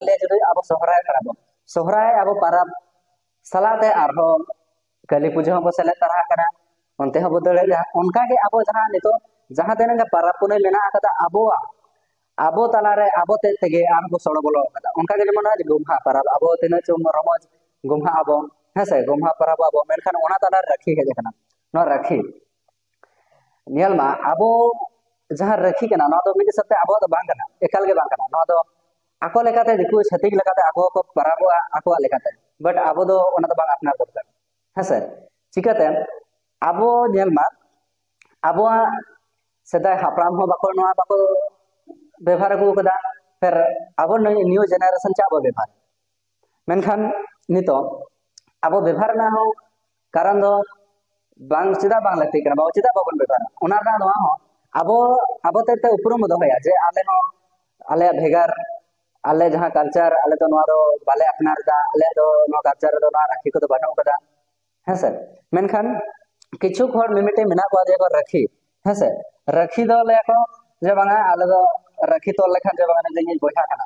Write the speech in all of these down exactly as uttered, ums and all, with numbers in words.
ᱞᱮ ᱡᱩᱫᱤ ᱟᱵᱚ ᱥᱚᱦᱨᱟᱭ ᱯᱟᱨᱟᱵᱽ, ᱥᱚᱦᱨᱟᱭ ᱟᱵᱚ ᱯᱟᱨᱟᱵᱽ ᱥᱟᱞᱟᱜ ᱛᱮ ᱟᱨᱦᱚᱸ ᱠᱟᱹᱞᱤ ᱯᱩᱡᱟᱹ ᱦᱚᱸᱵᱚ ᱥᱮᱞᱮᱫ ᱛᱟᱨᱟ ᱠᱟᱱᱟ, ᱚᱱᱛᱮ ᱦᱚᱸᱵᱚ ᱫᱟᱹᱲᱮᱫᱼᱟ᱾ ᱚᱱᱠᱟᱜᱮ ᱟᱵᱚ ᱡᱟᱦᱟᱸ ᱱᱤᱛᱚᱜ ᱡᱟᱦᱟᱸ ᱛᱤᱱᱟᱹᱜ ᱜᱮ ᱯᱟᱨᱟᱵᱽ ᱯᱩᱱᱟᱹᱭ ᱢᱮᱱᱟᱜ ᱟᱠᱟᱫᱟ ᱟᱵᱚᱣᱟᱜ, ᱟᱵᱚ ᱛᱟᱞᱟᱨᱮ ᱟᱵᱚ ᱛᱮᱫ ᱛᱮᱜᱮ ᱟᱨᱦᱚᱸ ᱵᱚ ᱥᱚᱲᱚ ᱵᱚᱞᱚ ᱟᱠᱟᱫᱟ᱾ ᱚᱱᱠᱟᱜᱮ ᱡᱮᱢᱚᱱ ᱱᱚᱜᱼᱚᱭ ᱜᱚᱢᱦᱟ ᱯᱟᱨᱟᱵᱽ, ᱟᱵᱚ ᱛᱤᱱᱟᱹᱜ ᱪᱚ ᱨᱚᱢᱚᱡᱽ ᱜᱚᱢᱦᱟ ᱟᱵᱚ, ᱦᱮᱸ ᱥᱮ, ᱜᱚᱢᱦᱟ ᱯᱟᱨᱟᱵᱽ ᱟᱵᱚ, ᱢᱮᱱᱠᱷᱟᱱ ᱚᱱᱟ ᱛᱟᱞᱟᱨᱮ ᱨᱟᱹᱠᱷᱤ ᱦᱮᱡ ᱟᱠᱟᱱᱟ᱾ ᱱᱚᱣᱟ ᱨᱟᱹᱠᱷᱤ, ᱧᱮᱞ ᱢᱟ, ᱟᱵᱚ ᱡᱟᱦᱟᱸ ᱨᱟᱹᱠᱷᱤ ᱠᱟᱱᱟ, ᱱᱚᱣᱟ ᱫᱚ ᱢᱤᱫ ᱦᱤᱥᱟᱹᱵ ᱛᱮ ᱟᱵᱚᱣᱟᱜ ᱫᱚ ᱵᱟᱝ ᱠᱟᱱᱟ, ᱮᱠᱟᱞ ᱜᱮ ᱵᱟᱝ ᱠᱟᱱᱟ᱾ ᱱᱚᱣᱟ ᱫᱚ ᱟᱠᱚ ᱞᱮᱠᱟᱛᱮ, ᱫᱤᱠᱩ ᱪᱷᱟᱹᱛᱤᱠ ᱞᱮᱠᱟᱛᱮ ᱟᱠᱚ ᱠᱚ ᱯᱟᱨᱟᱵᱚᱜᱼᱟ ᱟᱠᱚᱣᱟᱜ ᱞᱮᱠᱟᱛᱮ, but ᱟᱵᱚ ᱫᱚ ᱚᱱᱟ ᱫᱚ ᱵᱟᱝ ᱟᱯᱱᱟᱨ ᱫᱚᱨᱠᱟᱨ, ᱦᱮᱸ ᱥᱮ? ᱪᱤᱠᱟᱹᱛᱮ? ᱟᱵᱚ ᱧᱮᱞ ᱢᱟ, ᱟᱵᱚᱣᱟᱜ ᱥᱮᱫᱟᱭ ᱦᱟᱯᱲᱟᱢ ᱦᱚᱸ ᱵᱟᱠᱚ, ᱱᱚᱣᱟ ᱵᱟᱠᱚ ᱵᱮᱵᱷᱟᱨ ᱟᱹᱜᱩ ᱟᱠᱟᱫᱟ, ᱯᱷᱮᱨ ᱟᱵᱚ ᱱᱤᱭᱩ ᱡᱮᱱᱟᱨᱮᱥᱚᱱ ᱪᱮᱫ ᱵᱚ ᱵᱮᱵᱷᱟᱨ? ᱢᱮᱱᱠᱷᱟᱱ ᱱᱤᱛᱚᱜ ᱟᱵᱚ ᱵᱮᱵᱷᱟᱨ ᱨᱮᱱᱟᱜ ᱦᱚᱸ ᱠᱟᱨᱚᱱ ᱫᱚ ᱵᱟᱝ, ᱪᱮᱫᱟᱜ ᱵᱟᱝ ᱞᱟᱹᱠᱛᱤ ᱠᱟᱱᱟ, ᱵᱟᱵᱚ, ᱪᱮᱫᱟᱜ ᱵᱟᱵᱚᱱ ᱵᱮᱵᱷᱟᱨᱟ? ᱚᱱᱟ ᱨᱮᱱᱟᱜ ᱱᱚᱣᱟ ᱦᱚᱸ ᱟᱵᱚ, ᱟᱵᱚ ᱛᱮᱫ ᱛᱮ ᱩᱯᱨᱩᱢ ᱵᱚ ᱫᱚᱦᱚᱭᱟ ᱡᱮ ᱟᱞᱮ ᱦᱚᱸ ᱟᱞᱮᱭᱟᱜ ᱵᱷᱮᱜᱟᱨ, ᱟᱞᱮ ᱡᱟᱦᱟᱸ ᱠᱟᱞᱪᱟᱨ, ᱟᱞᱮ ᱫᱚ ᱱᱚᱣᱟ ᱫᱚ ᱵᱟᱞᱮ ᱟᱯᱱᱟᱨ ᱮᱫᱟ, ᱟᱞᱮᱭᱟᱜ ᱫᱚ ᱱᱚᱣᱟ ᱠᱟᱞᱪᱟᱨ ᱨᱮᱫᱚ ᱱᱚᱣᱟ ᱨᱟᱹᱠᱷᱤ ᱠᱚᱫᱚ ᱵᱟᱹᱱᱩᱜ ᱟᱠᱟᱫᱟ, ᱦᱮᱸ ᱥᱮ? ᱢᱮᱱᱠᱷᱟᱱ ᱠᱤᱪᱷᱩ ᱦᱚᱲ ᱢᱤᱢᱤᱫᱴᱮᱱ ᱢᱮᱱᱟᱜ ᱠᱚᱣᱟ ᱡᱮ ᱠᱚ ᱨᱟᱹᱠᱷᱤ, ᱦᱮᱸ ᱥᱮ? ᱨᱟᱹᱠᱷᱤ ᱫᱚ ᱞᱟᱹᱭᱟᱠᱚ ᱡᱮ ᱵᱟᱝᱟ, ᱟᱞᱮ ᱫᱚ ᱨᱟᱹᱠᱷᱤ ᱛᱚᱞ ᱞᱮᱠᱷᱟᱱ ᱡᱮ ᱵᱟᱝᱟ, ᱱᱩᱭ ᱫᱚ ᱤᱧᱤᱡ ᱵᱚᱭᱦᱟ ᱠᱟᱱᱟ,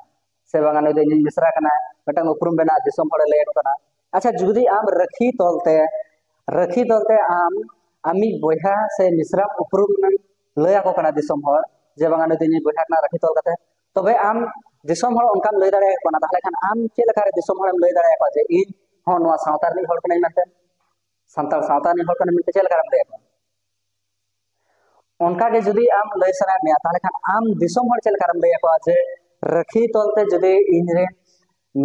ᱥᱮ ᱵᱟᱝᱟ, ᱱᱩᱭ ᱫᱚ ᱤᱧᱤᱡ ᱢᱤᱥᱨᱟ ᱠᱟᱱᱟ, ᱢᱤᱫᱴᱟᱝ ᱩᱯᱨᱩᱢ ᱵᱮᱱᱟᱜ, ᱫᱤᱥᱚᱢ ᱦᱚᱲᱮ ᱞᱟᱹᱭ ᱟᱠᱚ ᱠᱟᱱᱟ᱾ ᱟᱪᱪᱷᱟ, ᱡᱩᱫᱤ ᱟᱢ ᱨᱟᱹᱠᱷᱤ ᱛᱚᱞᱛᱮ, ᱨᱟᱹᱠᱷᱤ ᱛᱚᱞᱛᱮ ᱟᱢ ᱟᱢᱤᱡ ᱵᱚᱭᱦᱟ ᱥᱮ ᱢᱤᱥᱨᱟᱢ ᱩᱯᱨᱩᱢ ᱮᱢ ᱞᱟᱹᱭ ᱟᱠᱚ ᱠᱟᱱᱟ ᱫᱤᱥᱚᱢ ᱦᱚᱲ, ᱡᱮ ᱵᱟᱝᱟ, ᱱᱩᱭ ᱫᱚ ᱤᱧᱤᱡ ᱵᱚᱭᱦᱟ ᱠᱟᱱᱟ, ᱨᱟᱹᱠᱷᱤ ᱛᱚᱞ ᱠᱟᱛᱮ, ᱛᱚᱵᱮ ᱟᱢ ᱫᱤᱥᱚᱢ ᱦᱚᱲ ᱚᱱᱠᱟᱢ ᱞᱟᱹᱭ ᱫᱟᱲᱮᱭᱟᱠᱚ ᱠᱟᱱᱟ, ᱛᱟᱦᱚᱞᱮ ᱠᱷᱟᱱ ᱟᱢ ᱪᱮᱫ ᱞᱮᱠᱟᱨᱮ ᱫᱤᱥᱚᱢ ᱦᱚᱲᱮᱢ ᱞᱟᱹᱭ ᱫᱟᱲᱮᱭᱟᱠᱚᱣᱟ ᱡᱮ ᱤᱧ ᱦᱚᱸ ᱱᱚᱣᱟ ᱥᱟᱶᱛᱟ ᱨᱤᱱᱤᱡ ᱦᱚᱲ ᱠᱟᱹᱱᱟᱹᱧ ᱢᱮᱱᱛᱮ? ᱥᱟᱱᱛᱟᱲ ᱥᱟᱶᱛᱟ ᱨᱤᱱᱤᱡ ᱦᱚᱲ ᱠᱟᱹᱱᱟᱹᱧ ᱢᱮᱱᱛᱮ ᱪᱮᱫ ᱞᱮᱠᱟᱨᱮᱢ ᱞᱟᱹᱭ ᱟᱠᱚᱣᱟ? ᱚᱱᱠᱟ ᱜᱮ ᱡᱩᱫᱤ ᱟᱢ ᱞᱟᱹᱭ ᱥᱟᱱᱟᱭᱮᱫ ᱢᱮᱭᱟ, ᱛᱟᱦᱚᱞᱮ ᱠᱷᱟᱱ ᱟᱢ ᱫᱤᱥᱚᱢ ᱦᱚᱲ ᱪᱮᱫ ᱞᱮᱠᱟᱨᱮᱢ ᱞᱟᱹᱭ ᱟᱠᱚᱣᱟ ᱡᱮ ᱨᱟᱹᱠᱷᱤ ᱛᱚᱞ ᱛᱮ ᱡᱩᱫᱤ ᱤᱧ ᱨᱮᱱ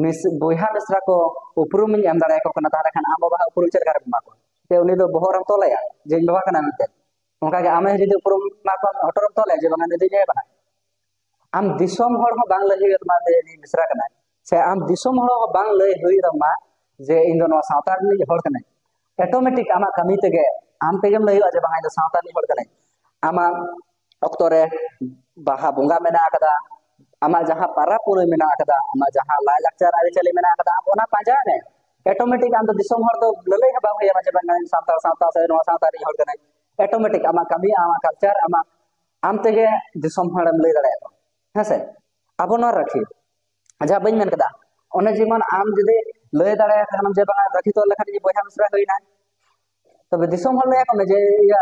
ᱢᱤᱥ-, ᱵᱚᱭᱦᱟ ᱢᱤᱥᱨᱟ ᱠᱚ ᱩᱯᱨᱩᱢ ᱤᱧ ᱮᱢ ᱫᱟᱲᱮᱭᱟᱠᱚ ᱠᱟᱱᱟ, ᱛᱟᱦᱚᱞᱮ ᱠᱷᱟᱱ ᱟᱢ ᱵᱟᱵᱟ ᱩᱯᱨᱩᱢ ᱪᱮᱫ ᱞᱮᱠᱟᱨᱮᱢ ᱮᱢᱟ ᱠᱚᱣᱟ? ᱡᱮ ᱩᱱᱤ ᱫᱚ ᱵᱚᱦᱚᱜ ᱨᱮᱢ ᱛᱚᱞᱟᱭᱟ ᱡᱮ ᱤᱧ ᱵᱟᱵᱟ ᱠᱟᱱᱟᱭ ᱢᱮᱱᱛᱮ? ᱚᱱᱠᱟ ᱜᱮ ᱟᱢ ᱦᱚᱸ ᱡᱩᱫᱤ ᱩᱯᱨᱩᱢ ᱮᱢᱟ ᱠᱚᱣᱟ, ᱦᱚᱴᱚᱜ ᱨᱮᱢ ᱛᱚᱞᱟᱭᱟ ᱡᱮ ᱵᱟᱝᱟ, ᱱᱩᱭ ᱫᱚ ᱤᱧ ᱟᱭᱳ ᱠᱟᱱᱟᱭ᱾ ᱟᱢ ᱫᱤᱥᱚᱢ ᱦᱚᱲ ᱦᱚᱸ ᱵᱟᱝ ᱞᱟᱹᱭ ᱦᱩᱭᱩᱜ ᱛᱟᱢᱟ ᱡᱮ ᱤᱧ ᱢᱤᱥᱨᱟ ᱠᱟᱱᱟᱭ, ᱥᱮ ᱟᱢ ᱫᱤᱥᱚᱢ ᱦᱚᱲ ᱦᱚᱸ ᱵᱟᱝ ᱞᱟᱹᱭ ᱦᱩᱭᱩᱜ ᱛᱟᱢᱟ ᱡᱮ ᱤᱧ ᱫᱚ ᱱᱚᱣᱟ ᱥᱟᱶᱛᱟ ᱨᱤᱱᱤᱡ ᱦᱚᱲ ᱠᱟᱹᱱᱟᱹᱧ᱾ ᱚᱴᱳᱢᱮᱴᱤᱠ ᱟᱢᱟᱜ ᱠᱟᱹᱢᱤ ᱛᱮᱜᱮ ᱟᱢ ᱛᱮᱜᱮᱢ ᱞᱟᱹᱭ ᱦᱩᱭᱩᱜᱼᱟ ᱡᱮ ᱵᱟᱝ, ᱤᱧ ᱫᱚ ᱥᱟᱶᱛᱟ ᱨᱤᱱᱤᱡ ᱦᱚᱲ ᱠᱟᱹᱱᱟᱹᱧ᱾ ᱟᱢᱟᱜ ᱚᱠᱛᱚ ᱨᱮ ᱵᱟᱦᱟ ᱵᱚᱸᱜᱟ ᱢᱮᱱᱟᱜ ᱟᱠᱟᱫᱟ, ᱟᱢᱟᱜ ᱡᱟᱦᱟᱸ ᱯᱟᱨᱟᱵᱽ ᱯᱩᱱᱟᱹᱭ ᱢᱮᱱᱟᱜ ᱟᱠᱟᱫᱟ, ᱟᱢᱟᱜ ᱡᱟᱦᱟᱸ ᱞᱟᱭᱼᱞᱟᱠᱪᱟᱨ ᱟᱹᱨᱤᱪᱟᱹᱞᱤ ᱢᱮᱱᱟᱜ ᱟᱠᱟᱫᱟ, ᱟᱢ ᱚᱱᱟ ᱯᱟᱸᱡᱟᱭ ᱢᱮ᱾ ᱚᱴᱳᱢᱮᱴᱤᱠ ᱟᱢ ᱫᱚ ᱫᱤᱥᱚᱢ ᱦᱚᱲ ᱫᱚ ᱞᱟᱹᱞᱟᱹᱭ ᱦᱚᱸ ᱵᱟᱝ ᱦᱩᱭᱟᱢᱟ ᱡᱮ ᱵᱟᱝ, ᱤᱧ ᱥᱟᱱᱛᱟᱲ ᱥᱟᱶᱛᱟ ᱥᱮ ᱱᱚᱣᱟ ᱥᱟᱶᱛᱟ ᱨᱤᱱᱤᱡ ᱦᱚᱲ ᱠᱟᱹᱱᱟᱹᱧ᱾ ᱚᱴᱳᱢᱮᱴᱤᱠ ᱟᱢᱟᱜ ᱠᱟᱹᱢᱤ, ᱟᱢᱟᱜ ᱠᱟᱞᱪᱟᱨ, ᱟᱢᱟᱜ, ᱟᱢ ᱛᱮᱜᱮ ᱫᱤᱥᱚᱢ ᱦᱚᱲᱮᱢ ᱞᱟᱹᱭ ᱫᱟᱲᱮᱭᱟᱠᱚᱣᱟ, ᱦᱮᱸ ᱥᱮ? ᱟᱵᱚ ᱱᱚᱣᱟ ᱨᱟᱹᱠᱷᱤ, ᱡᱟᱦᱟᱸ ᱵᱟᱹᱧ ᱢᱮᱱ ᱠᱟᱫᱟ, ᱚᱱᱮ ᱡᱮᱢᱚᱱ ᱟᱢ ᱡᱩᱫᱤ ᱞᱟᱹᱭ ᱫᱟᱲᱮᱭᱟᱜ ᱠᱷᱟᱱ ᱡᱮ ᱵᱟᱝᱟ ᱨᱟᱹᱠᱷᱤ ᱛᱚᱞ ᱞᱮᱠᱷᱟᱱ ᱡᱮ ᱵᱚᱭᱦᱟ ᱢᱤᱥᱨᱟ ᱦᱩᱭᱱᱟ, ᱛᱚᱵᱮ ᱫᱤᱥᱚᱢ ᱦᱚᱲ ᱞᱟᱹᱭ ᱟᱠᱚ ᱢᱮ ᱡᱮ ᱤᱭᱟᱹ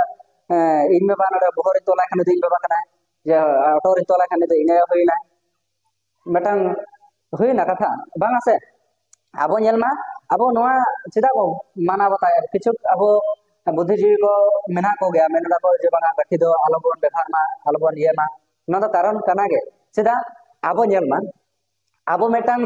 ᱮᱸ, ᱤᱧ ᱵᱟᱵᱟ ᱱᱚᱰᱮ ᱵᱚᱦᱚᱜ ᱨᱮᱧ ᱛᱚᱞᱟᱭ ᱠᱷᱟᱱ ᱩᱱᱤ ᱫᱚ ᱤᱧ ᱵᱟᱵᱟ ᱠᱟᱱᱟᱭ, ᱡᱮ ᱦᱚᱴᱚᱜ ᱨᱮᱧ ᱛᱚᱞᱟᱭ ᱠᱷᱟᱱ ᱩᱱᱤ ᱫᱚ ᱤᱧ ᱟᱭᱳ ᱦᱩᱭᱱᱟᱭ᱾ ᱢᱤᱫᱴᱟᱝ ᱦᱩᱭᱱᱟ ᱠᱟᱛᱷᱟ, ᱵᱟᱝᱟ ᱥᱮ? ᱟᱵᱚ ᱧᱮᱞ ᱢᱟ, ᱟᱵᱚ ᱱᱚᱣᱟ ᱪᱮᱫᱟᱜ ᱵᱚ ᱢᱟᱱᱟᱣ ᱵᱟᱛᱟᱣᱮᱫ? ᱠᱤᱪᱷᱩ ᱟᱵᱚ ᱵᱩᱫᱽᱫᱷᱤᱡᱤᱵᱤ ᱠᱚ ᱢᱮᱱᱟᱜ ᱠᱚᱜᱮᱭᱟ, ᱢᱮᱱ ᱮᱫᱟ ᱠᱚ ᱡᱮ ᱵᱟᱝᱟ ᱜᱟᱹᱴᱷᱤ ᱫᱚ ᱟᱞᱚᱵᱚᱱ ᱵᱮᱵᱷᱟᱨ ᱢᱟ, ᱟᱞᱚᱵᱚᱱ ᱤᱭᱟᱹ ᱢᱟ᱾ ᱱᱚᱣᱟ ᱫᱚ ᱠᱟᱨᱚᱱ ᱠᱟᱱᱟ ᱜᱮ᱾ ᱪᱮᱫᱟᱜ? ᱟᱵᱚ ᱧᱮᱞ ᱢᱟ, ᱟᱵᱚ ᱢᱤᱫᱴᱟᱝ